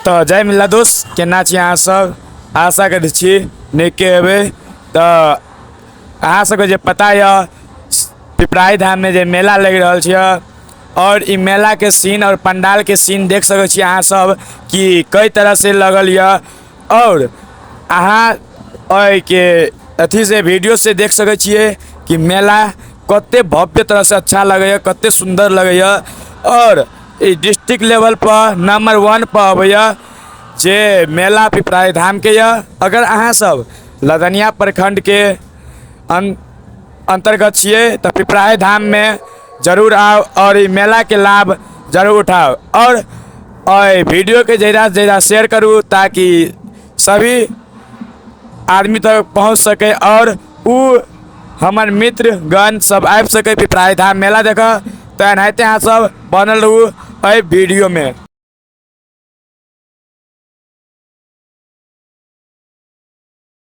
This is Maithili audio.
तऽ जय मिथिला दोस्त, केना छी अहाँ सब? आशा करै छी नीके हेबै। तऽ अहाँ सबके जे पता यऽ, पिपराही धाममे जे मेला लागि रहल छै आओर ई मेलाके सीन आओर पंडालके सीन देख सकै छी अहाँ सब कि कई तरहसँ लगल यऽ। आओर अहाँ एहिके अथीसँ वीडियोसँ देख सकै छियै कि मेला कते भव्य तरहसँ अच्छा लगैए, कते सुन्दर लगैए। आओर ई डिस्ट्रिक्ट लेवलपर नंबर 1 पर अबैए जे मेला पिपराही धामके यऽ। अगर अहाँ सब लदनिया प्रखण्डके अन्तर्गत छियै तऽ पिपराही धाममे जरूर आउ आओर ई मेलाके लाभ जरूर उठाउ। आओर एहि वीडियोके ज्यादासँ ज्यादा शेयर करू ताकि सभी आदमी तक पहुँच सकै आओर ओ हमर मित्रगण सब आबि सकै पिपराही धाम मेला देखऽ। तऽ एनाहिते अहाँ सब बनल रहू एहि वीडियोमे।